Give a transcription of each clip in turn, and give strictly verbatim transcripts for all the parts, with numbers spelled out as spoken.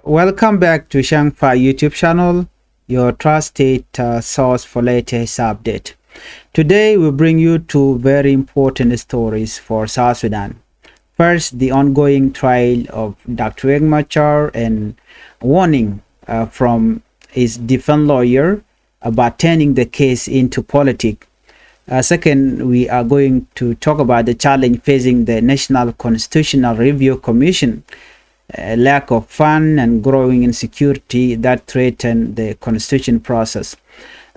Welcome back to Shangfa YouTube channel, your trusted uh, source for latest update. Today we bring you two very important stories for South Sudan. First, the ongoing trial of Doctor Riek Machar and warning uh, from his defense lawyer about turning the case into politics. Uh, second, we are going to talk about the challenge facing the National Constitutional Review Commission, uh, lack of fund and growing insecurity that threaten the constitution process.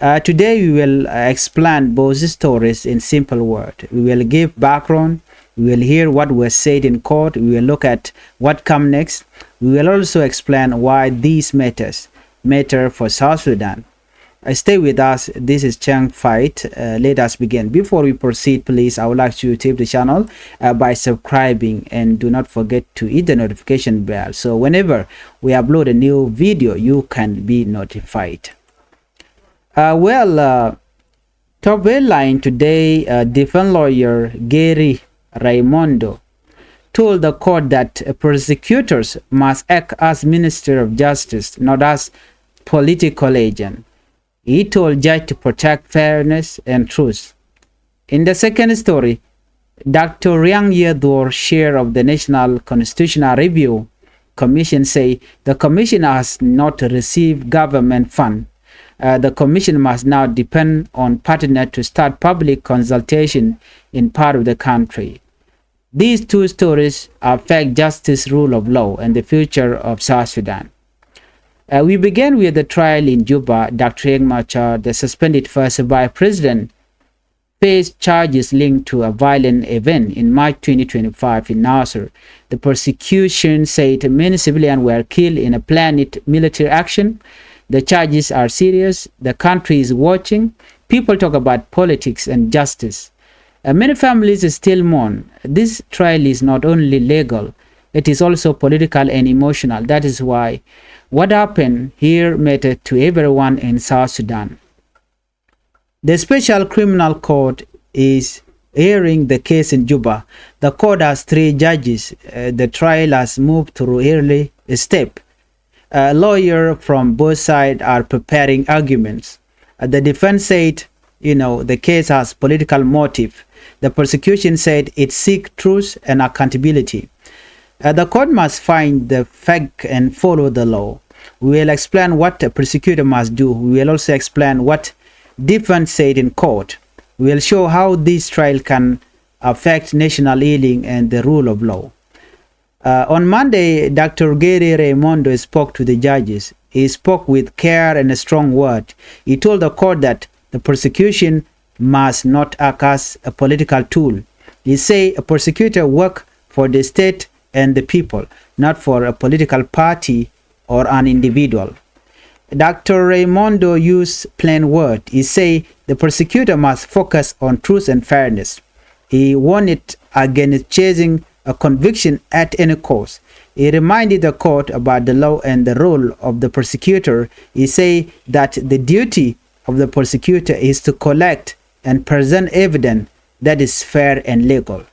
Uh, today we will uh, explain both stories in simple words. We will give background, we will hear what was said in court, we will look at what come next. We will also explain why these matters matter for South Sudan. Uh, stay with us. This is Chang Fight. Uh, let us begin. Before we proceed, please, I would like you to tip the channel uh, by subscribing, and do not forget to hit the notification bell. So whenever we upload a new video, you can be notified. Uh, well, uh, top headline today, uh, defense lawyer Gary Raimondo told the court that uh, prosecutors must act as Minister of Justice, not as political agent. He told judge to protect fairness and truth. In the second story, Doctor Riang Yedwar, chair of the National Constitutional Review Commission, say the commission has not received government fund. Uh, the commission must now depend on partner to start public consultation in part of the country. These two stories affect justice, rule of law, and the future of South Sudan. Uh, we begin with the trial in Juba. Doctor Riek Machar, the suspended first vice president, faced charges linked to a violent event in March twenty twenty-five in Nasir. The prosecution said many civilians were killed in a planned military action. The charges are serious. The country is watching. People talk about politics and justice. Uh, many families still mourn. This trial is not only legal, it is also political and emotional. That is why what happened here mattered to everyone in South Sudan. The Special Criminal Court is hearing the case in Juba. The court has three judges. Uh, the trial has moved through early step. A lawyer from both sides are preparing arguments. Uh, the defense said, you know, the case has political motive. The prosecution said it seeks truth and accountability. Uh, the court must find the fact and follow the law. We will explain what a prosecutor must do. We will also explain what defense said in court. We will show how this trial can affect national healing and the rule of law. Uh, on Monday, Doctor Gary Raimondo spoke to the judges. He spoke with care and a strong word. He told the court that the prosecution must not act as a political tool. He said a prosecutor work for the state and the people, not for a political party or an individual. Doctor Raimondo used plain word. He said the prosecutor must focus on truth and fairness. He warned against chasing a conviction at any cost. He reminded the court about the law and the role of the prosecutor. He said that the duty of the prosecutor is to collect and present evidence that is fair and legal.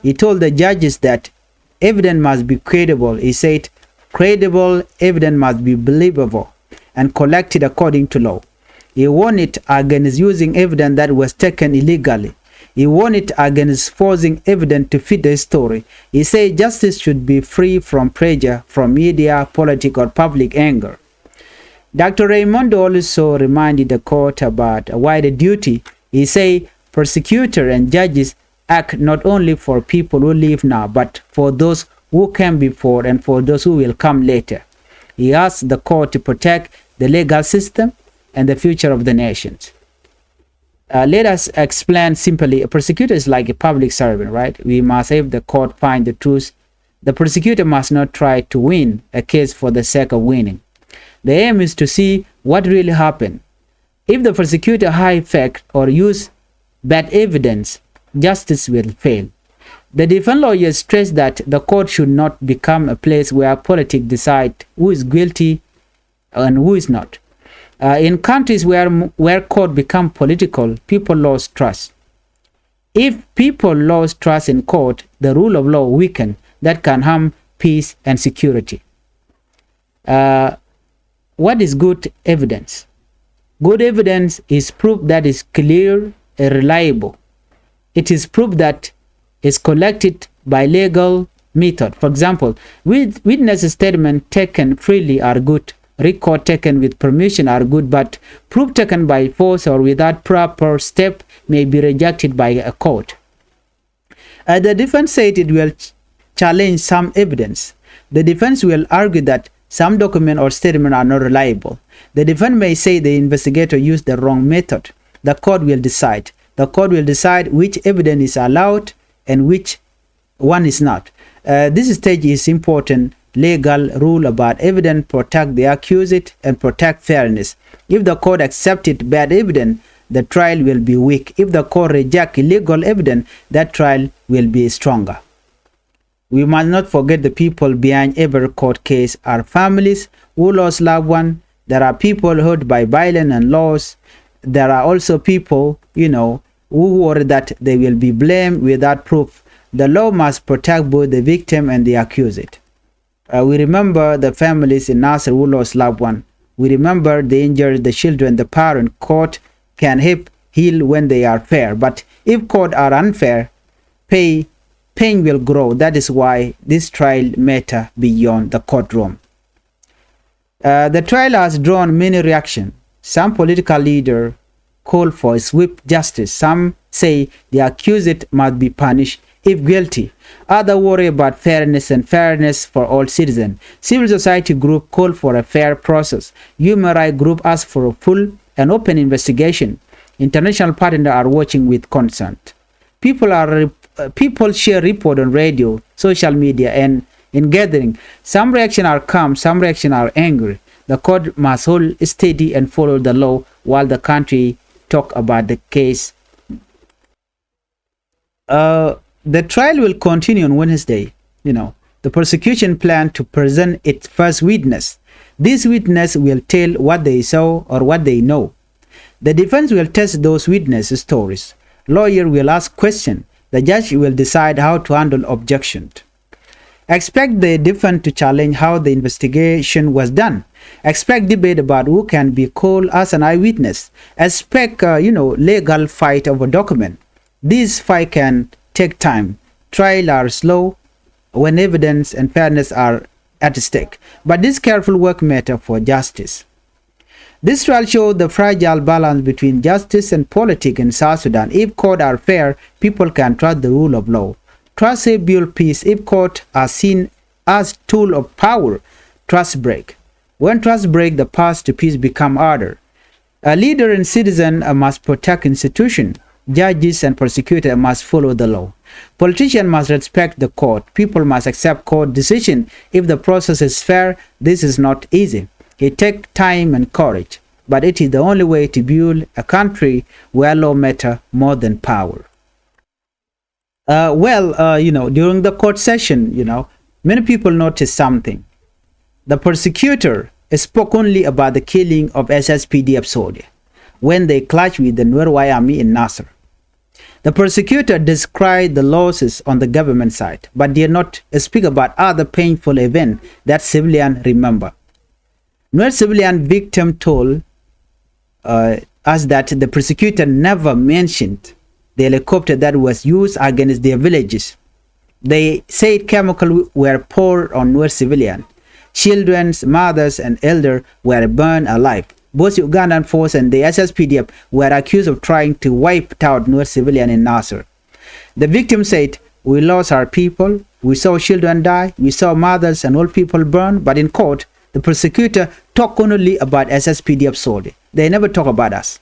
He told the judges that evidence must be credible. He said credible evidence must be believable and collected according to law. He warned against using evidence that was taken illegally. He warned against forcing evidence to fit the story. He said justice should be free from pressure from media, politics, or public anger. Doctor Raimondo also reminded the court about a wider duty. He said prosecutor and judges act not only for people who live now, but for those who came before and for those who will come later. He asked the court to protect the legal system and the future of the nations. Uh, let us explain simply. A prosecutor is like a public servant, right? We must have the court find the truth. The prosecutor must not try to win a case for the sake of winning. The aim is to see what really happened. If the prosecutor hide fact or use bad evidence, justice will fail. The defense lawyers stress that the court should not become a place where politics decide who is guilty and who is not. Uh, in countries where, where court become political, people lose trust. If people lose trust in court, the rule of law weaken. That can harm peace and security. Uh, what is good evidence? Good evidence is proof that is clear and reliable. It is proof that is collected by legal method. For example, wit-, witness statement taken freely are good. Record taken with permission are good, but proof taken by force or without proper step may be rejected by a court. Uh, the defense said it will ch-, challenge some evidence. The defense will argue that some document or statement are not reliable. The defense may say the investigator used the wrong method. The court will decide. The court will decide which evidence is allowed and which one is not. Uh, this stage is important legal rule about evidence protect the accused and protect fairness. If the court accepted bad evidence, the trial will be weak. If the court reject illegal evidence, that trial will be stronger. We must not forget the people behind every court case are families who lost loved one. There are people hurt by violence and loss. There are also people, you know, who worry that they will be blamed without proof. The law must protect both the victim and the accused. Uh, we remember the families in Nasir who lost loved one. We remember the injured, the children, the parent. Court can help heal when they are fair. But if court are unfair, pay, pain will grow. That is why this trial matter beyond the courtroom. Uh, the trial has drawn many reactions. Some political leader call for swift justice. Some say the accused must be punished if guilty. Other worry about fairness and fairness for all citizens. Civil society group call for a fair process. Human rights group ask for a full and open investigation. International partners are watching with concern. People are rep-, uh, people share report on radio, social media, and in gathering. Some reaction are calm, some reaction are angry. The court must hold steady and follow the law while the country talk about the case. Uh, the trial will continue on Wednesday. You know, the prosecution plan to present its first witness. This witness will tell what they saw or what they know. The defense will test those witness stories. Lawyer will ask question. The judge will decide how to handle objection. Expect the defense to challenge how the investigation was done. Expect debate about who can be called as an eyewitness. Expect, uh, you know, legal fight over document. This fight can take time. Trial are slow when evidence and fairness are at stake. But this careful work matter for justice. This trial showed the fragile balance between justice and politics in South Sudan. If courts are fair, people can trust the rule of law. Trust help build peace. If courts are seen as tool of power, trust break. When trust break, the path to peace become harder. A leader and citizen, uh, must protect institution. Judges and prosecutor must follow the law. Politician must respect the court. People must accept court decision if the process is fair. This is not easy. It take time and courage, but it is the only way to build a country where law matter more than power. Uh, well, uh, you know, during the court session, you know, many people noticed something. The prosecutor spoke only about the killing of S S P D F soldier when they clashed with the Nuer White Army in Nasser. The prosecutor described the losses on the government side, but did not speak about other painful events that civilians remember. Nuer civilian victim told, uh, us that the prosecutor never mentioned the helicopter that was used against their villages. They said chemicals were poured on Nuer civilian. Children, mothers, and elders were burned alive. Both Ugandan force and the S S P D F were accused of trying to wipe out Nuer civilian in Nasser. The victim said, "We lost our people. We saw children die. We saw mothers and old people burn." But in court, the prosecutor talked only about S S P D F soldier. They never talk about us.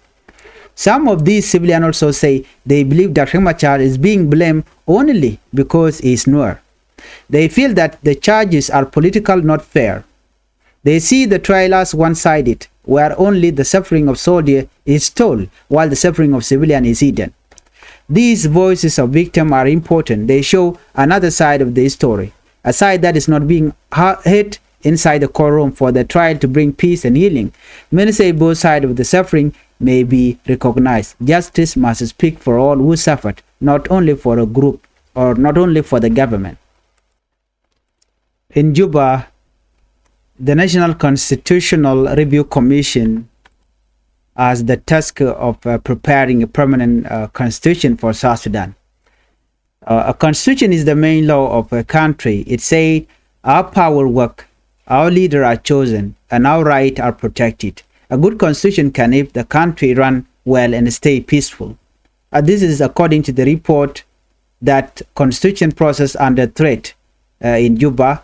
Some of these civilians also say they believe Doctor Machar is being blamed only because he is Nuer. They feel that the charges are political, not fair. They see the trial as one-sided, where only the suffering of soldier is told, while the suffering of civilian is hidden. These voices of victim are important. They show another side of the story, a side that is not being ha-, heard inside the courtroom for the trial to bring peace and healing. Many say both sides of the suffering may be recognized. Justice must speak for all who suffered, not only for a group or not only for the government. In Juba, The National Constitutional Review Commission has the task of uh, preparing a permanent uh, constitution for South Sudan. Uh, a constitution is the main law of a country. It says our power work, our leaders are chosen, and our rights are protected. A good constitution can help the country run well and stay peaceful. Uh, this is according to the report that constitution process under threat uh, in Juba.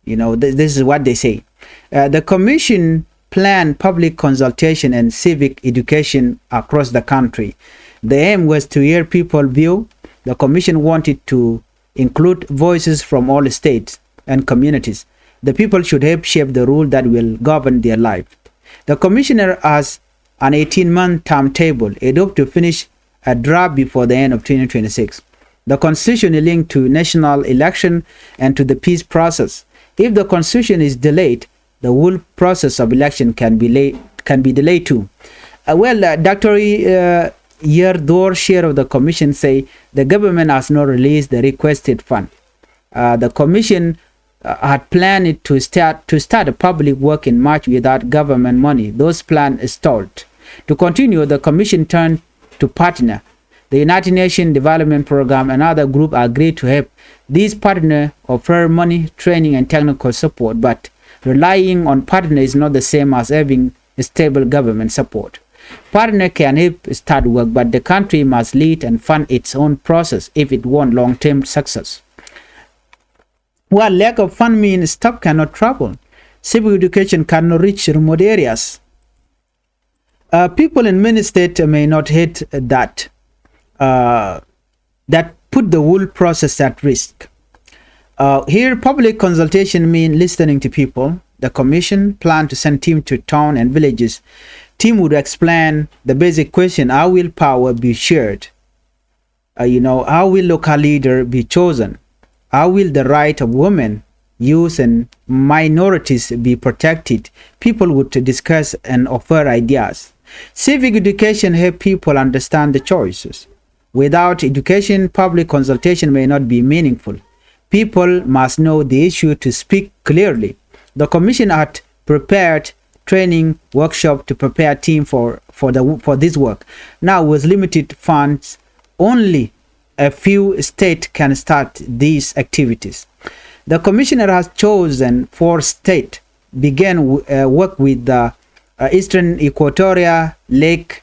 You know, th- this is what they say. Uh, the commission planned public consultation and civic education across the country. The aim was to hear people' view. The commission wanted to include voices from all states and communities. The people should help shape the rule that will govern their life. The commissioner has an eighteen-month timetable. It hopes to finish a draft before the end of twenty twenty-six. The constitution is linked to national election and to the peace process. If the constitution is delayed, the whole process of election can be late, can be delayed too. Uh, well, uh, Doctor Y- uh, Yer Dor, chair of the commission, say the government has not released the requested fund. Uh, the commission uh, had planned to start to start a public work in March without government money. Those plans stalled. To continue, the commission turned to partner. The United Nations Development Program and other groups agreed to help. These partners offer money, training, and technical support, but relying on partners is not the same as having stable government support. Partner can help start work, but the country must lead and fund its own process if it want long-term success. Well, lack of fund means stuff cannot travel. Civic education cannot reach remote areas. Uh, people in many states may not hit that. Uh, that put the whole process at risk. Uh, here, public consultation means listening to people. The commission plan to send team to town and villages. Team would explain the basic question: how will power be shared? Uh, you know, how will local leader be chosen? How will the right of women, youth, and minorities be protected? People would discuss and offer ideas. Civic education help people understand the choices. Without education, public consultation may not be meaningful. People must know the issue to speak clearly. The commission had prepared training workshop to prepare team for, for, the, for this work. Now, with limited funds, only a few states can start these activities. The commissioner has chosen four states, began w- uh, work with the uh, Eastern Equatoria, Lake,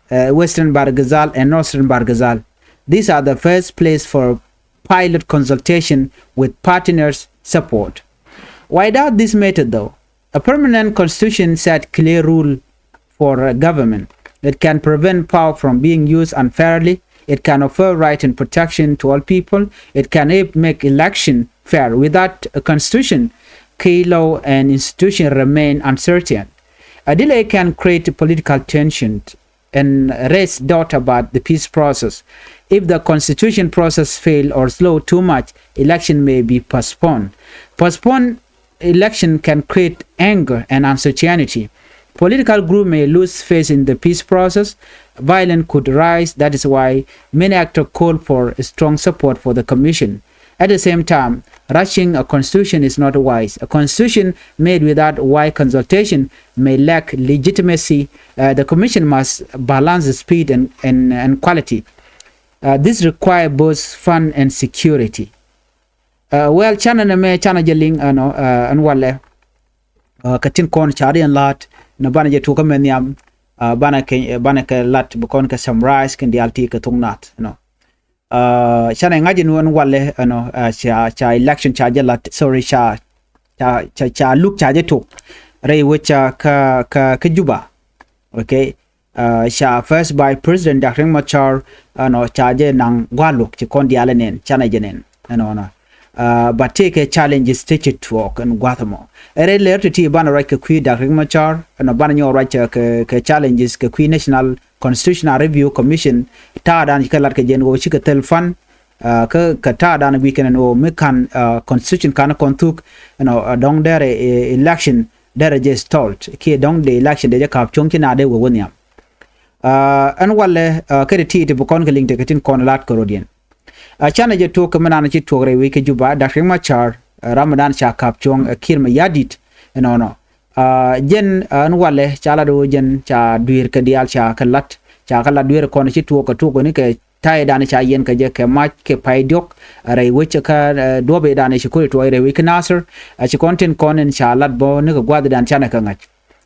uh, Western Bahr el Ghazal, and Northern Bahr el Ghazal. These are the first place for pilot consultation with partners' support. Why does this matter, though? A permanent constitution set clear rule for a government. It can prevent power from being used unfairly. It can offer right and protection to all people. It can help make election fair. Without a constitution, key law and institution remain uncertain. A delay can create political tension and raise doubt about the peace process. If the constitution process fail or slow too much, election may be postponed. Postponed election can create anger and uncertainty. Political group may lose faith in the peace process. Violence could rise. That is why many actors call for strong support for the commission. At the same time, rushing a constitution is not wise. A constitution made without wide consultation may lack legitimacy. Uh, the commission must balance the speed and, and, and quality. Uh, this require both fun and security. Uh, well, canɛ nɛmɛ canɛ jɛ liŋ ɛnɔ, uh, ɛn walɛ. Uh, kɛ tin kɔn ca riɛn la̱t nɛ banɛ jɛ tuɔkä mɛ nhiam. Uh, banɛ kɛ, banɛ kɛ la̱t bi kɔn kɛ summarize kɛn diaal ti kɛ thok nath, you know. Uh, canɛ ŋa̱c ɛn wä ɛn walɛ ɛnɔ, uh, ca, ca election ca jɛ la̱t, sorry, ca, ca, ca, ca luk ca jɛ tok rɛy wec ca kä, kä, kä Juba. Okay. Uh, ca First Vice President Doctor Riek Machar, uh, ɛnɔ ca jɛ naŋ gua̱luk ci kɔn diaal nɛn canɛ jɛ nɛn ɛnɔ nɔ. Uh, but tëëkɛ challenges tëë ci tuɔɔk ɛn gua̱th ɛmɔ. Ɛ rɛy lɛr ti ti banɛ ruac kɛ kui̱ Doctor Riek Machar, ɛnɔ banɛ nyɔk ruac kɛ, kɛ challenges kɛ kui̱ National Constitutional Review Commission. Ta̱a̱dan ci kɛ lat kɛ jɛn ɣöö cikɛ thil fund, uh, kä, kä ta̱a̱dan guic kɛn ɛn ɣöö mi ka̱n, uh, constitution ka̱n kɔn thuk, you know, uh, dɔ̱ŋ derɛ, uh, election derɛ jɛ stalled kiɛ dɔ̱ŋ dee election dee jɛ ka̱p cuɔ̱ŋ ci na dee wee wä nhiam. Uh, ɛn walɛ, uh, kä ti ti ti bi kɔn kɛ liŋ tekɛ tin kɔn la̱t kɛ rɔ̱diɛn. Uh, canɛ jɛ tuɔk kɛ mi nan ci tuɔk rɛy wec kä Juba, Doctor Riek Machar, uh, ram mi dan ca ka̱p cuɔ̱ŋ, uh, Kiir Mayardit, Ɛnɔnɔ. Aa, jɛn, aa, ɛn walɛ ca lat ɣöö jɛn ca dueer kɛ diaal ca kɛ lat, ca kɛ lat dueer kɔn ci tuɔɔk kɛ tuɔɔk ni kɛ ta̱yɛ dan ca yɛn kɛ jɛ kɛ mac kɛ pay diɔ̱k, aa, rɛy wec kä, aa, duɔ̱p ëë dan ci ko̱ri tuɔɔk rɛy wec kä Nasir, aa, ci kɔn tin kɔn in ca lat bä ni kɛ gua̱th dan canɛ kɛ ŋa̱c.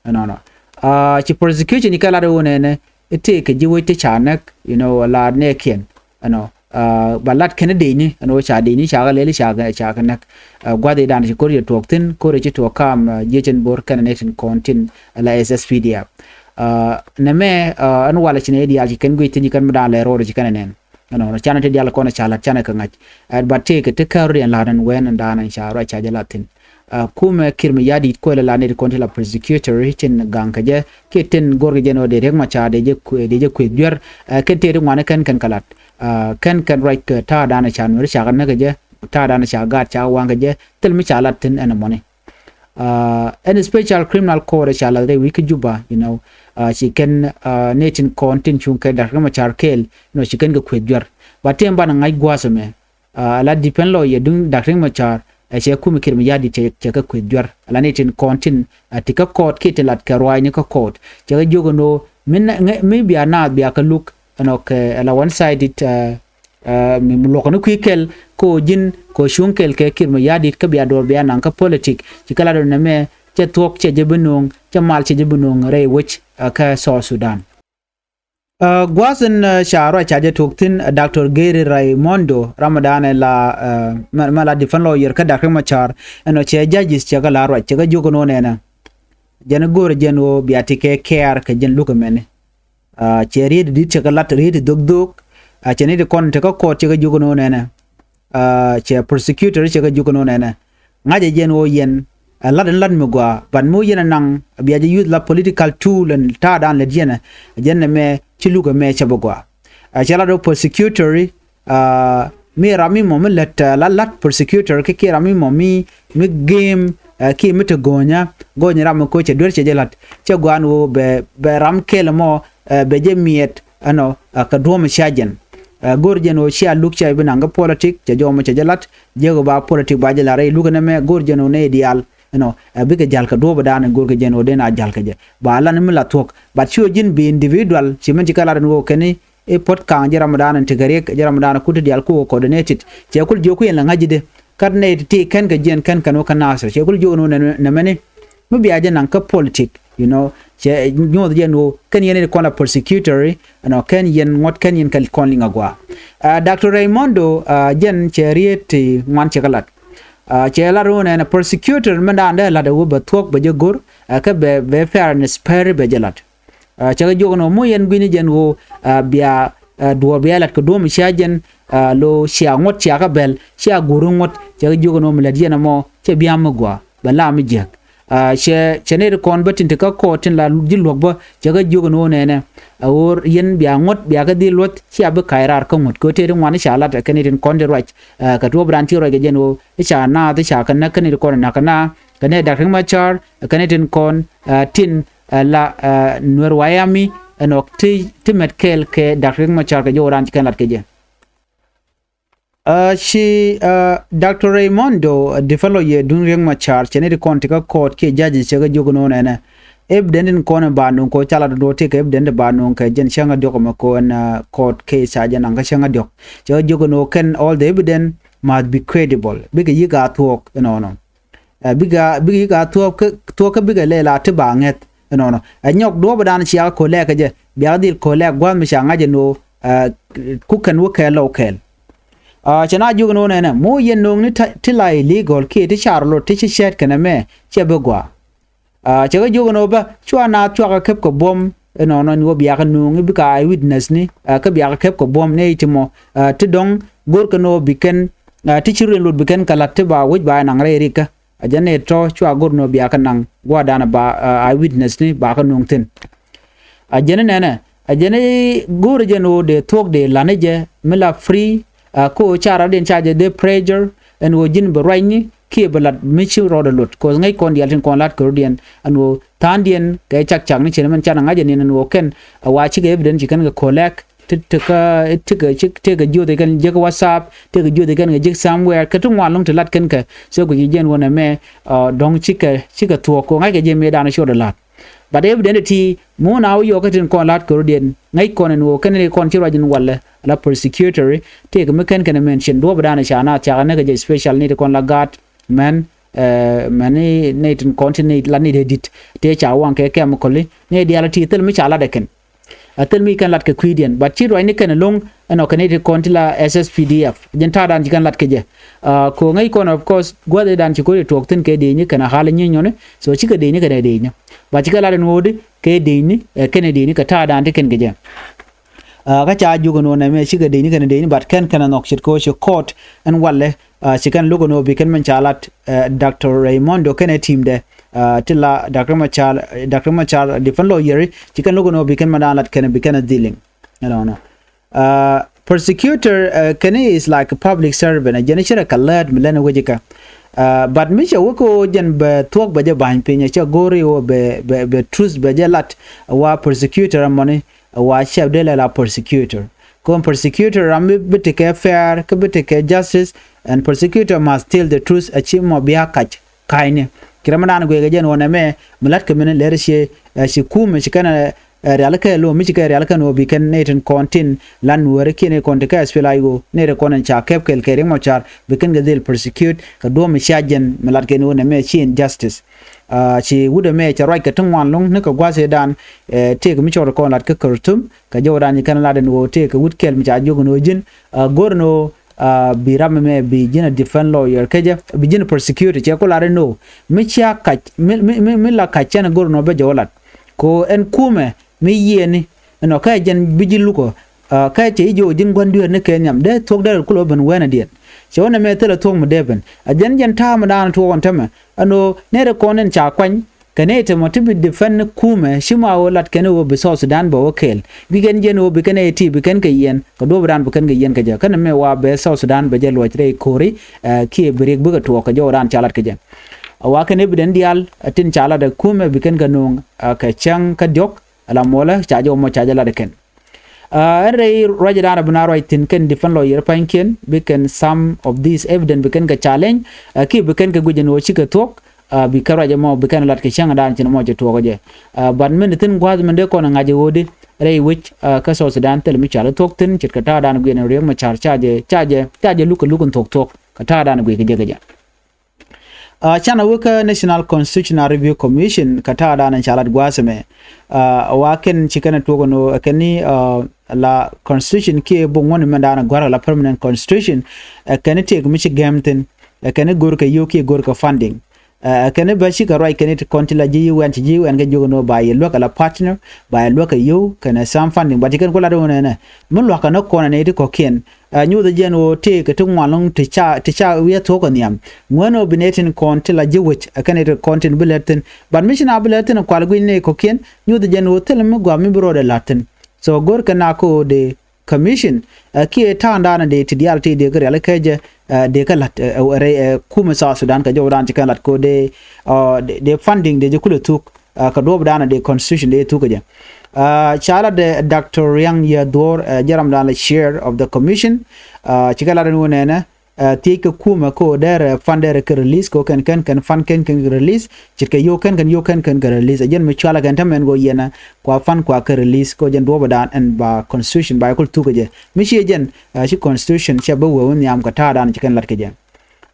Ɛnɔnɔ. Aa, ci prosecution ci kɛ lat ɣöö nɛnɛ i̱ tëëkɛ ji̱ wec ti ca näk, you know, la nɛɛkiɛn. Ɛnɔ, aa, ba lat kɛn dëëcni, ɛn ɣöö ca dëëcni ca kɛ lɛl ca kɛ, ca kɛ näk. Aa, gua̱th ëë dan ci ko̱ri tuɔɔk thi̱n, ko̱ri ci tuɔɔk kaam, aa, jiecin bo̱r kɛn nɛy tin kɔn tin la S S P D F. Aa, nɛmɛ, aa, ɛn walɛ ci nɛy diaal ci kɛn guic thi̱n ci kɛn mi dan lɛ ro̱o̱r ci kɛn nɛn. Ɛnɔnɔ, canɛ ti diaal kɔn ca lat canɛ kɛ ŋa̱c. Aa, ba tëëkɛ ti kär rot yɛn la̱t ɛn wɛn ɛn dan ɛn ca ruac ca jɛ lat thi̱n. Aa, kumɛ Kiir Mayardit kuɛ lɛ la nɛy ti kɔn ti la prosecutor tin gaŋ kɛ jɛ kiɛ tin go̱rkɛ jɛ nɔ dee Riek Machar dee jɛ kuɛ, dee jɛ kuɛ juɛr. Aa, kɛn tëë ti ŋuani kɛn kɛn kɛ lat. Aa, kɛn kɛn ruac kɛ ta̱a̱ dan ca Nuɛr ca kɛ näk kɛ jɛ, ta̱a̱ dan ca gaat ca waŋ kɛ jɛ, thil mi ca lat thi̱n ɛn mɔni. Aa, ɛn special criminal court ca lath rɛy wi̱i̱ kä Juba, you know, aa, ci kɛn, aa, nɛy tin kɔn tin cuŋ kɛ Dak Riek Machar kɛɛl, you know, ci kɛn kɛ kuɛ juɛr. Ba tëë banɛ ŋa̱c gua̱a̱th ɛmɛ. Aa, la defense lawyer duŋ Dak Riek Machar, aa, cɛ kumɛ Kiir Mayardit cɛ, cɛ kɛ kueth juɛr. Ala nɛy tin kɔn tin, aa, ti kä court kiɛ ti lat kɛ ruaacni kä court. Cɛ kɛ jiök ɛn ɣöö mi nɛ, ŋɛ, mi bia naath bia kɛ luk ɛnɔ kɛ, aa, la one sided, aa, aa, mi, mi luɔkɛ ni kui̱ kɛl kɛ ɣöö ji̱n kɛ ɣöö cuŋ kɛl kɛ Kiir Mayardit kä bia duɔ̱ɔ̱r bia naŋ kä politic. Ci kɛ lat ɣöö nɛmɛ cɛ thuɔ̱k cɛ jɛ bi nööŋ, cɛ mal cɛ jɛ bi nööŋ rɛy wec, aa, kä South Sudan. Aa, gua̱a̱th in, aa, ca ruac ca jɛ tuɔɔk thi̱n, aa, Doctor Gary Raimondo, ram mi dan ɛ la, aa, mɛ, mɛ la defense lawyer kä Dak Riek Machar, ɛnɔ cɛ judges cɛ kɛ la ruac, cɛ kɛ jiök ɛn ɣöö nɛnɛ. Jɛn go̱o̱rɛ jɛn ɣöö bia ti kɛ care kɛ jɛn luk ɛmɛni. Aa, cɛ riet di̱t cɛ kɛ lat, riet dhok dhok, aa, cɛ ni ti kɔn ti kä court cɛ kɛ jiök ɛn ɣöö nɛnɛ. Aa, cɛ prosecutor cɛ kɛ jiök ɛn ɣöö nɛnɛ. Ŋa̱cɛ jɛn ɣöö yɛn, aa, lat in lat mi gɔaa, but mi wä yɛn ɛ naŋ, bia jɛ use la political tool ɛn ta̱a̱ dan lät yɛn ɛ, jɛn ɛmɛ ci luk ɛmɛ cɛ bi gɔaa. Aa, cɛ lat ɣöö prosecutory, aa, mi ram mi mɔ mi lät, aa, la lat prosecutor kä kiɛ ram mi mɔ mi, mi game, aa, kiɛ mi te go̱o̱nyä, go̱o̱nyä ram mi ko̱ cɛ duer cɛ jɛ lat, cɛ gɔaa ɛn ɣöö bɛ, bɛ ram kɛl ɛmɔ, aa, bɛ jɛ miɛt, ɛnɔ, aa, kɛ duɔ̱ɔ̱m cia jɛn. Aa, go̱o̱r jɛn ɣöö cia luk cia bi naŋ kä politic, cɛ jɔmɔ cɛ jɛ lat, jiäk ba politic ba jɛ lat rɛy luk ɛnɛmɛ, go̱o̱r jɛn ɣöö nɛy diaal, ɛnɔ, aa, bikɛ ja̱l kɛ duɔ̱ɔ̱p ɛ dan in go̱o̱r kɛ jɛn ɣöö den a ja̱l kɛ jɛ. Ba lan mi la thuɔ̱k, but ci ɣöö ji̱n bi individual, ci min ci kɛ lat ɛn ɣöö kɛn i̱, i̱ puɔ̱t ka̱a̱ŋ ji̱ ram ɛ dan in tekɛ riɛk, ji̱ ram ɛ dan in kut ti diaal ku ɣöö coordinated. Cɛ kul jiök ku yɛn la ŋa̱c ji̱ dee. Kat nɛy ti ti kɛn kɛ jiɛn kɛn kɛn wä kä Nasir. Cɛ kul jiök ɛn ɣöö nɛ, nɛ, nɛmɛni. Mi bia jɛ naŋ kä politic, you know, cɛ nyuɔth jɛ ɛn ɣöö kɛn yɛn ni kɔn la prosecutory, ɛnɔ kɛn yɛn ŋuɔ̱t kɛn yɛn kɛ kɔn liŋ agɔaa. Aa, Doctor Raimondo, aa, jɛn cɛ riet ti ŋuan cɛ kɛ lat. Aa, cɛ lat ɣöö nɛnɛ prosecutor mi da̱a̱n dee lat ɛ ɣöö bɛ thuɔ̱k bɛ jɛ go̱r, aa, kä bɛ, bɛ fair and square bɛ jɛ lat. Aa, cɛ kɛ jiök ɛn ɣöö mi yɛn gui̱ni jɛn ɣöö, aa, bia, aa, duɔ̱ɔ̱r bia lat kɛ duɔ̱ɔ̱m cia jɛn, aa, lo cia ŋuɔ̱t cia kɛ bɛl, cia go̱r ŋuɔ̱t, cɛ kɛ jiök ɛn ɣöö mi lät yɛn ɛmɔ, cɛ bia mi gɔaa, bɛ la mi jiäk. Aa, cɛ, cɛ nɛy ti kɔn bä tin te kä court tin la ji̱ luäk bä, cɛ kɛ jiök ɛn ɣöö nɛnɛ. Aa, ɣöö yɛn bia ŋuɔ̱t, bia kɛ dhil luɔ̱th, cia bi ka̱c raar kä ŋuɔ̱t. Kɛ ɣöö tëë ti ŋuan i̱ ca lat, kɛ nɛy tin kɔn ti ruac, aa, kɛ tuɔɔp raan ti ruac kɛ jɛn ɣöö, i̱ ca naath, i̱ ca kɛ näk, kɛ nɛy ti kɔn in na̱k kɛ naath, kɛ nɛy Dak Riek Machar, kɛ nɛy tin kɔn, aa, tin, aa, la, aa, Nuer White Army, ɛnɔ ti, ti mɛt kɛɛl kɛ Dak Riek Machar kɛ jɔw raan ci kɛn lat kɛ jɛ. Aa, ci, aa, Doctor Raimondo, aa, defense lawyer duŋ Riek Machar, cɛ nɛy ti kɔn ti kä court kiɛ judges cɛ kɛ jiök ɛn ɣöö nɛnɛ. Evidence in kɔn in ba nööŋ kɛ ɣöö ca lat ɛn ɣöö tëëkɛ evidence in ba nööŋ kɛ jɛn cäŋ a diɔ̱k ɛmɛ kɛ ɣöö ɛn, aa, court case ca jɛ naŋ kä cäŋ a diɔ̱k. Cɛ kɛ jiök ɛn ɣöö kɛn all the evidence must be credible. Bikɛ yi̱k a thuɔ̱k ɛnɔnɔ. Aa, bikɛ, bikɛ yi̱k a thuɔ̱k kä, thuɔ̱k kä bikɛ lɛl a ti ba ŋäth. Ɛnɔnɔ. Ɛ nyɔk duɔ̱ɔ̱p dan cia kɛ ko̱lɛk kɛ jɛ. Bia kɛ dhil ko̱lɛk gua̱a̱th mi ca ŋa̱c ɛn ɣöö, aa, ku kɛn wä kɛɛl lɔw kɛɛl. Aa, cɛ na jiök ɛn ɣöö nɛnɛ. Mi wä yɛn nööŋni ti, ti la illegal kiɛ ti car lot ti ci cɛɛt kɛnɛ mɛ. Cɛ bi gɔaa. Aa, cɛ kɛ jiök ɛn ɣöö bä. Cua naath cua kɛ kep kɛ buɔ̱m. Ɛnɔnɔ ni wä bia kɛ nööŋ i̱ bikɛ eye witness ni. Aa, kä bia kɛ kep kɛ buɔ̱m ni i̱ ti mɔ. Aa, ti dɔ̱ŋ go̱r kɛn ɣöö bi kɛn. Aa, ti ci ruël lot bi kɛn kɛ la̱t ti ba wec ba ɛ naŋ rɛy rik kä. A jɛn ɛ tɔ̱ cua go̱r nɔ bia kä naŋ gua̱a̱r danɛ ba, aa, eye witness ni ba kä nuŋ thi̱n. A jɛn ɛ nɛnɛ, a jɛn ɛ go̱r ɛ jɛn ɣöö dee thuɔ̱k dee la̱t ni jɛ mi la free, aa, ko ca rɔ̱diɛn ca jɛ dee pressure ɛn ɣöö ji̱n bɛ ruacni kiɛ bɛ la̱t mi ci rɔɔdɛ lot. Kɛ ɣöö ŋäc kɔn diaal tin kɔn la̱t kɛ rɔ̱diɛn ɛn ɣöö tha̱a̱ŋdiɛn kɛ cak cak ni cɛn mɛn canɛ ŋa̱c ɛ niɛn ɛn ɣöö kɛn, aa, wa cikɛ evidence ci kɛn kɛ ko̱lɛk. ti ti kä ti kɛ ci ti kɛ jiöth kɛn jek WhatsApp, ti kɛ jiöth kɛn kɛ jek somewhere, kɛ ti ŋuan loŋ ti lat kɛn kɛ. So kɛ ci jɛn wä nɛ mɛ dɔ̱ŋ cikɛ cikɛ thuɔk kɛ ŋa̱ckɛ jɛ mëë danɔ ci rɔ dɛ la̱t. But evident ti mun a wä yɔk kä tin kɔn la̱t kɛ rɔ diɛn ŋäc kɔn ɛn wä kɛn ni kɔn ci ruac in walɛ la prosecutor. Tëëk mi kɛn kɛn mention duɔ̱p dan ca na thiak ni kɛ jɛ special need kɔn la gaat mɛn mɛn ni ni tin kɔn ti ni la ni dee dit. Tëë ca waŋ kɛ chemical ni dial ti thil mi ca lat ɛ kɛn. A thil mi kɛn lat kɛ kui̱diɛn but ci ruac ni kɛn loŋ. Ɛn ɔ kɛn ni ti kɔn ti la S S P D F jɛn ta̱a̱ dan ci kɛn lat kɛ jɛ. Ko ŋäc kɔn of course gua̱th dan ci kori tuɔk thin kɛ dee ni kɛn a hal ni nyɔni. So ci kɛ dee ni kɛn a dee ni but ci kɛ lat ɛn ɣöödi kɛ dee ni kɛn a dee ni kɛ ta̱a̱ dan ti kɛn kɛ jɛ. Kä ca jiök ɛn ɣöö nɛmɛ cikɛ dec ni kɛn dec ni but kɛn kɛn a nhɔk ce̱tkɛ ɣöö ci court ɛn walɛ. Ci kɛn lo̱k ɛn ɣöö bi kɛn mɛn ca lat Doctor Raymondo kɛn ɛ team dɛ ti la Doctor Machar, Doctor Machar defense lawyer. Ci kɛn lo̱k ɛn ɣöö bi kɛn mɛn daan lat kɛn bi kɛn a dealing. Ɛnɔnɔ prosecutor kɛn is like a public servant a jɛn ci rɛ kɛ lät mi lɛn wec ikä. But mi cɛ wek ɣöö jɛn bɛ thuɔ̱k bɛ jɛ ba̱ny piny a cɛ go̱o̱ri ɣöö bɛ bɛ bɛ truth bɛ jɛ lat. Wa prosecutor ɛmɔni wa cɛ dee lɛ la prosecutor. Kɔn prosecutor ram bi bi tekɛ fair kä bi tekɛ justice. And prosecutor must tell the truth a ci mɔ bia kac ka̱cni. Ci ram dan guiɛ kɛ jɛn ɣöö nɛmɛ mi la̱t kɛ mini lɛr ci ci kumɛ ci kɛn rialikä lo mi ci kɛ rialikä ni ɣöö bi kɛn ni tin kɔn tin lan nuääri kiɛ ni kɔn ti kɛ SPLA-IO ni ri kɔn in ca kɛp kɛl kɛ Riek Machar bi kɛn kɛ dhil prosecute kɛ duɔ̱m mi cia jɛn mi lat kɛ ni ɣöö nɛmɛ ci injustice. Ci wut ɛmɛ cɛ ruac kɛ ti ŋuan lo̱ŋ ni kɛ gua̱a̱th ëëdan. Tëëk mi cɔk ri kɔn lat kä Khartoum kɛ jɔwdan ci kɛn lat ɛn ɣöö tëëk kɛ wut kɛl mi ca jiök ɛn ɣöö ji̱n go̱r ɛn ɣöö bi ram ɛmɛ bi ji̱n a defense lawyer kä jɛ bi ji̱n a prosecutor cɛ ku lat ɛn ɣöö mi cia kac mi mi mi la kac cɛn go̱r ɛn ɣöö bä jɛ wä lat. Ko ɛn kumɛ mi yiëëni ɛnɔ kä jɛn bi ji̱ lukɔ. Kä cɛ ji̱ jiök ji̱n gua̱n dueer ni kɛ nhiam dee thuɔ̱k dee rɛl kulɛ ben wɛn a diɛn. Cɛ wä nɛmɛ thilɛ thuɔ̱k mi dee ben a jɛn jɛn ta̱a̱ mi da̱a̱n tuɔɔk ɛn tämɛ. Ɛn ɣöö nɛy rɛ kɔn ɛn ca kuany kɛ nɛy tɛmɔ ti bi defend ni kumɛ ci ma ɣöö lat kɛn ɣöö bi South Sudan bɛ wä kɛɛl. Guic kɛn jɛn ɣöö bi kɛn ɛ ti bi kɛn kɛ yiɛn kɛ duɔ̱ɔ̱p dan bi kɛn kɛ yiɛn kɛ jɛ kä nɛmɛ wa bɛ South Sudan bɛ jɛ luɔc rɛy ko̱ri. Kiɛ bi riɛk bikɛ tuɔɔk kɛ jɔwdan ca lat kɛ jɛ. A wa kɛn evident diaal a tin ca lat ɛ kumɛ bi kɛn kɛ no̱o̱ŋ kɛ cäŋ kä diɔ̱k. Ala muɔlä ca jɛ wä mɔ ca jɛ lat ɛ kɛn. Ɛn rɛy ruacdan a bi na ruac thi̱n kɛn defense lawyer pa̱nykiɛn bi kɛn some of this evidence bi kɛn kɛ challenge. Kiɛ bi kɛn kɛ guic ɛn ɣöö cikɛ thuɔ̱k. Bi kɛn ruac ɛmɔ bi kɛn lat kɛ cäŋ dan cin ɛmɔ cɛ tuɔɔk jɛ. But min thi̱n gua̱a̱th min dee kɔn ɛ ŋa̱c ɛ ɣöödi rɛy wec kä South Sudan thil mi cɔal ɛ thuɔ̱k thi̱n ce̱tkɛ ta̱a̱ dan guic ɛn Riek Machar ca jɛ ca jɛ ca jɛ luk kɛ luk ɛn thuɔ̱k thuɔ̱k kɛ ta̱a̱ dan guic kɛ jɛ kɛ jɛ. Canɛ wä kä National Constitutional Review Commission kɛ ta̱a̱ dan ca lat gua̱a̱th ɛmɛ. Wa kɛn ci kɛn ɛ tuɔk ɛn ɣöö ɛ kɛn ni la constitution kiɛ bok ŋuɔ̱n mɛn dan gua̱a̱r kɛ la permanent constitution. Ɛ kɛn ni tëëk mi ci gɛm thi̱n ɛ kɛn ni go̱r kɛ yio̱w kiɛ go̱r kɛ funding. Ɛ kɛn ni bä cikɛ ruac kɛn ni ti kɔn ti la ji̱ UN ci ji̱ UN kɛ jiök ɛn ɣöö ba yɛ luäk kɛ la partner ba yɛ luäk kɛ yio̱w kɛnɛ some funding ba ti kɛn ku lat ɛn ɣöö nɛnɛ mi lua̱k kɛ ni kɔn ɛ nɛy ti kɔ̱kiɛn. Ɛ nyuuth jɛn ɣöö tëëkɛ ti ŋuan lo̱ŋ ti ca ti ca wi̱i̱ thuɔ̱k ɛ nhiam. Ŋuän ɣöö bi nɛy tin kɔn ti la ji̱ wec ɛ kɛn nɛy tin kɔn tin bi lɛt thi̱n. But mi ci na bi lɛt thi̱n ɛ kual gui̱ny nɛy kɔ̱kiɛn nyuuth jɛn ɣöö thilɛ mi gua̱a̱m mi bi rɔɔdɛ la̱t thi̱n. So go̱rkɛ na kä ɣöö dee commission ɛ kiɛ ta̱a̱ŋdan dee ti diaal ti dee kä rialikä jɛ. Ɛ dee kä la̱t ɛ rɛy ɛ kumɛ South Sudan kɛ jɔwdan ci kɛn la̱t kä ɣöö dee dee funding dee jɛ kulɛ thuk. Kä duɔ̱ɔ̱pdan dee constitution dee thuk kɛ jɛ. Ca lat dee Doctor Riang Yɛ Dhuɔ̱ɔ̱r ɛ jɛ ramdan la chair of the commission. Cikɛ lat ɛn ɣöö nɛnɛ thiec kɛ kumɛ kä ɣöö dɛrɛ fund dɛrɛ kɛ release kä ɣöö kɛn kɛn kɛn fund kɛn kɛn kɛ release. Ce̱tkɛ yio̱w kɛn kɛn yio̱w kɛn kɛn kɛ release ɛ jɛn mi cualɛ kɛn tämɛ ɛn ɣöö yɛn ɛ kua fund kua kɛ release kä ɣöö jɛn duɔ̱ɔ̱pdan ɛn ba constitution ba kul thuk kɛ jɛ. Mi ciɛ jɛn ci constitution cɛ bä wee wä nhiam kɛ ta̱a̱dan ci kɛn lat kɛ jɛ.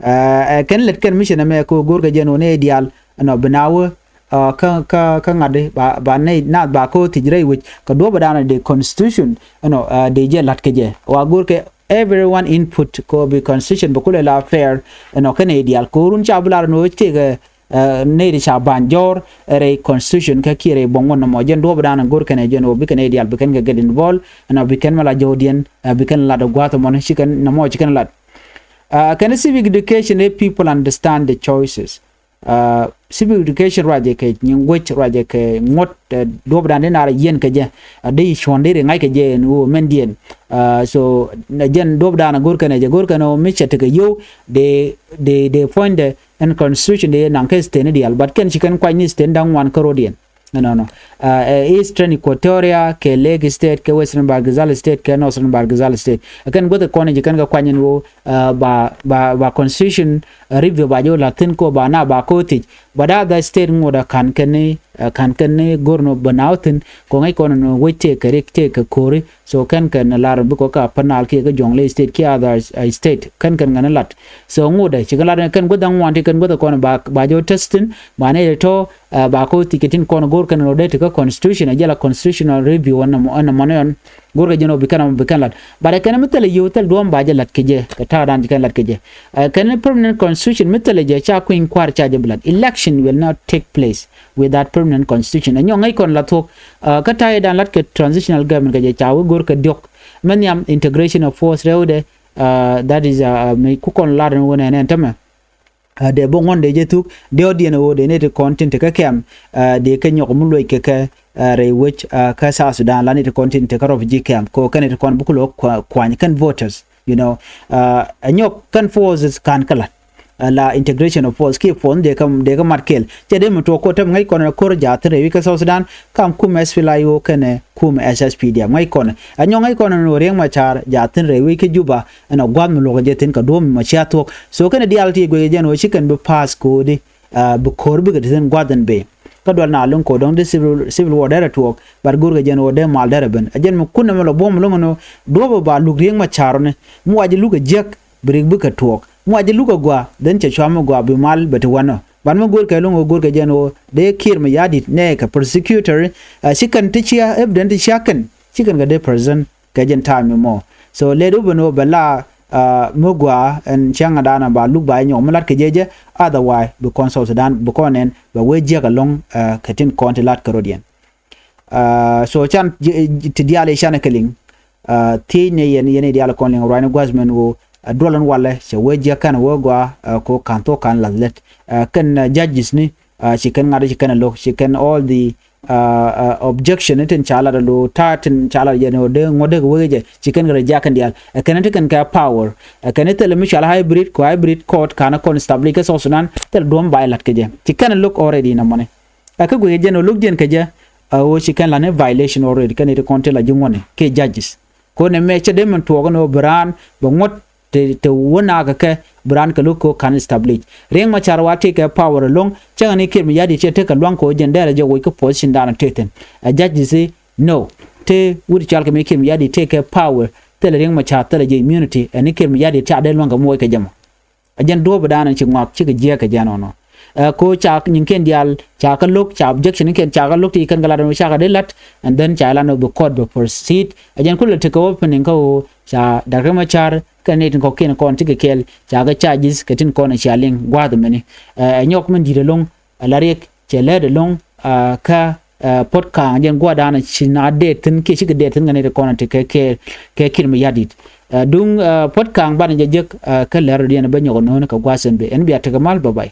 Ɛ kɛn lät kɛn mi cɛ nɛmɛ kɛ ɣöö go̱rkɛ jɛn ɣöö nɛy diaal ɛnɔ bi na wä kä kä kä ŋa̱t ba ba nɛy naath ba kä thiec rɛy wec kɛ duɔ̱ɔ̱pdan dee constitution. Ɛnɔ dee jɛ la̱t kɛ jɛ wa go̱rkɛ everyone input kɛ ɣöö bi constitution bi kulɛ la fair. Ɛnɔ kɛn nɛy diaal kɛ ɣöö run ca bi lar ɛn ɣöö tëëkɛ nɛy ti ca ba̱ny jɔ̱ɔ̱r rɛy constitution kä kiɛ rɛy buɔ̱ŋ wä nɔmɔ jɛn duɔ̱ɔ̱pdan go̱rkɛn ɛ jɛn ɣöö bikɛ nɛy diaal bi kɛn kɛ get involved. Ɛnɔ bi kɛn mɛ la jɔwdiɛn bi kɛn lat ɛ gua̱a̱th ɛmɔni ci kɛn nɔmɔ ci kɛn lat. Kɛn civic education ɛ people understand the choices. Civic education ruacɛ kɛ nyin guec ruacɛ kɛ ŋuɔ̱t. Duɔ̱pdan di nar yiɛn kɛ jɛ a dee cuɔ̱n di ri ŋa̱c kɛ jɛ ɛn ɣöö mɛn diɛn. So jɛn duɔ̱pdan a go̱rkɛn ɛ jɛ go̱rkɛn ɛ ɣöö mi cɛ tekɛ yio̱w dee dee dee puɔ̱nydɛ ɛn constitution dee naŋ kɛ state ni diaal but kɛn ci kɛn kuac ni state da̱ŋ ŋuan kä ro̱diɛn. Nɔnɔ, ɛ Eastern Equatoria kɛ Lake State kɛ Western Bahr el Ghazal State kɛ Northern Bahr el Ghazal State. Ɛ kɛn guäth kɔn ji̱ kɛn kɛ kuany ɛn ɣöö ba ba ba constitution review ba jɛ wä la̱th thi̱n kɔ ba na ba ko̱ thiec. But other state ŋot ɛ ka̱n kɛn ni ka̱n kɛn ni go̱r nɔ bä na wä thi̱n kɔ ŋäc kɔn nɔ wec tëë kɛ rik tëë kɛ ko̱ri. So kɛn kɛn lar bikɔ ka Upper Nile kiɛ kä Jonglei State kiɛ other state kɛn kɛn ŋɛn lat. So ŋot ɛ ci kɛn lat kɛn guäth ɛ ŋuan ti kɛn guäth ɛ kɔn ba ba jɛ wä test thi̱n ba nɛ tɔ ba ko̱ thiec kɛ tin kɔn go̱r kɛn nɔ dee ti kä constitution ɛ jɛ la constitutional review ɛn nɔ mɔnɛ ɣän. Go̱rkɛ jɛn ɔ bi kɛn ɔ bi kɛn lat. But ɛ kɛn mi thilɛ yiw thil duɔ̱ɔ̱m ba jɛ lat kɛ jɛ kɛ ta̱a̱ dan ci kɛn lat kɛ jɛ. Ɛ kɛn permanent constitution mi thilɛ jɛ ca kui̱ny kua̱r ca jɛ bi lat. Election will not take place with that permanent constitution. Ɛ nyɔk ŋäc kɔn la thuɔ̱k kä ta̱a̱ dan lat kɛ transitional government kɛ jɛ ca wä go̱rkɛ diɔ̱k. Mɛ nhiam integration of force rɛwdɛ. That is mi ku kɔn lar ni wä nɛn ɛn tämɛ. Dee bä ŋuɔ̱n dee jɛ thuk dee ɔ diɛn ɣöö dee ni ti kɔn tin ti kä kɛm. Dee kɛ nyɔk mi luec kɛ kɛ rɛy wec kä South Sudan la ni ti kɔn tin ti kä refugee camp kɛ ɣöö kɛn ti kɔn bä kulɛ kuany kɛn voters, you know. Ɛ nyɔk kɛn forces ka̱n kä la̱t la integration of force kiɛ force dee kä dee kä mat kɛl. Cɛ dee mi tuɔɔk kɛ ɣöö tɛm ŋäc kɔn ɛ ko̱r jaathin rɛy wec kä South Sudan kam kum SPLA-IO kɛnɛ kum SSPDF ŋäc kɔn ɛ nyɔk ŋäc kɔn ɛ ni ɣöö Riek Machar jaathin rɛy wec kä Juba. Ɛn a gua̱th mi luɔ̱k jɛ thi̱n kɛ duɔ̱ɔ̱p mi ma cia thuɔ̱k. So kɛn diaal ti guic jɛn ɣöö ci kɛn bi pass ko̱o̱di bi ko̱r bikɛ ti thi̱n gua̱th ɛn bëë. Kä dual na lo̱ŋ ko̱o̱dɔ̱ŋ di civil war derɛ tuɔɔk. But go̱rkɛ jɛn ɣöö dee mal derɛ ben a jɛn mi kun ɛmɛ lɔ buɔ̱m lo̱ŋ ɛn ɣöö duɔ̱ɔ̱p ba luk Riek Machar ɔni. Mi wa jɛ luk ɛ jiäk bi Riek bikɛ tuɔɔk. Mi wa jɛ luk ɛ gua̱a̱ then cɛ cua mi gua̱a̱ bi mal bɛ ti wän ɔ. But mi go̱rkɛ lo̱ŋ ɣöö go̱rkɛ jɛn ɣöö dee Kiir Mayardit nɛɛkɛ prosecutor. Ci kɛn ti cia evidence ti cia kɛn ci kɛn kɛ dee present kɛ jɛn time mi mɔ. So lɛ du ben ɣöö bɛ la mi gɔaa ɛn cäŋ a da̱a̱n a ba luk ba inyɔk mi lat kɛ jɛ jɛ. Otherwise bi kɔn South Sudan bi kɔn ɛn bɛ wee jiäk ɛlɔ̱ŋ kɛ tin kɔn ti lat kɛ rot yɛn. So can ti diaal i̱ canɛ kɛ liŋ thiec ni yɛn yɛn i̱ diaal kɔn liŋ ruacni gua̱th mɛn ɣöö duɔl ɛn walɛ cɛ wee jiäk kɛn wee gɔaa ko ka̱n thok ka̱n lath lät kɛn judges ni. Ci kɛn ŋa̱t ci kɛn a lo̱k ci kɛn all the objection ni tin ca lat a lo̱ ta̱a̱ tin ca lat yɛn ɣöö dee ŋuɔ̱t dee kɛ wee jɛ ci kɛn kɛ reject kɛn diaal. Ɛ kɛn ti kɛn kɛ power ɛ kɛn thilɛ mi cɔal hybrid kɛ hybrid court ka̱n kɔn establish kä South Sudan. Thilɛ duɔ̱m ba ilat kɛ jɛ ci kɛn a lo̱k already na mɔni. Ɛ kä guic jɛn ɣöö lo̱k jɛn kɛ jɛ ɛ ɣöö ci kɛn lat ni violation already kɛn ti kɔn ti la ji̱ ŋuɔ̱ni kɛ judges. Kɔn ɛmɛ cɛ dee min tuɔɔk ni ɣöö bi raan bɛ ŋuɔ̱t te te wä nakä kɛ bi raan kɛ lo̱k kɛ ka̱n establish. Riek Machar wa tëëkɛ power ɛlɔ̱ŋ cäŋɛ ni Kiir Mayardit cɛ tekɛ lua̱ŋ kɛ ɣöö jɛn dɛrɛ jɛ woc kä position dan tëë thi̱n. Ɛ judges i̱ no te wut cɔal kɛ mi Kiir Mayardit tëëkɛ power. Thilɛ Riek Machar thilɛ jɛ immunity ɛ ni Kiir Mayardit ca dee lua̱ŋ kɛ mi woc kɛ jɛ mɔ. Ɛ jɛn duɔ̱ɔ̱p dan ci ŋɔak cikɛ jiɛɛk kɛ jɛn ɔnɔ. Ɛ ko ca nyiŋkiɛn diaal ca kä lo̱k ca objection nikiɛn ca kä lo̱k ti kɛn kɛ lat ɛn ca kɛ dee lat. And then ca lat nɔ bi court bɛ proceed ɛ jɛn kulɛ tekɛ opening kä ɣöö ca Doctor Machar kɛ ni tin kɔ̱kiɛn kɔn ti kɛ kɛɛl ca kɛ charges kɛ tin kɔn cia liŋ gua̱a̱th mɛni. Ɛ nyɔk min di̱t ɛlɔ̱ŋ ɛ la Riek cɛ lɛɛt ɛlɔ̱ŋ kä Puɔ̱t Ka̱a̱ŋ jɛn gua̱a̱th dan ci na dee thi̱n kiɛ cikɛ dee thi̱n kɛ ni ti kɔn ti kɛ kɛɛl kɛ Kiir Mayardit. Duŋ Puɔ̱t Ka̱a̱ŋ banɛ jɛ jek kä lɛr diɛn bä nyɔk ɛnɔ̱ɔ̱n kɛ gua̱a̱th ɛn bi ɛn bia tekɛ mal bä bay.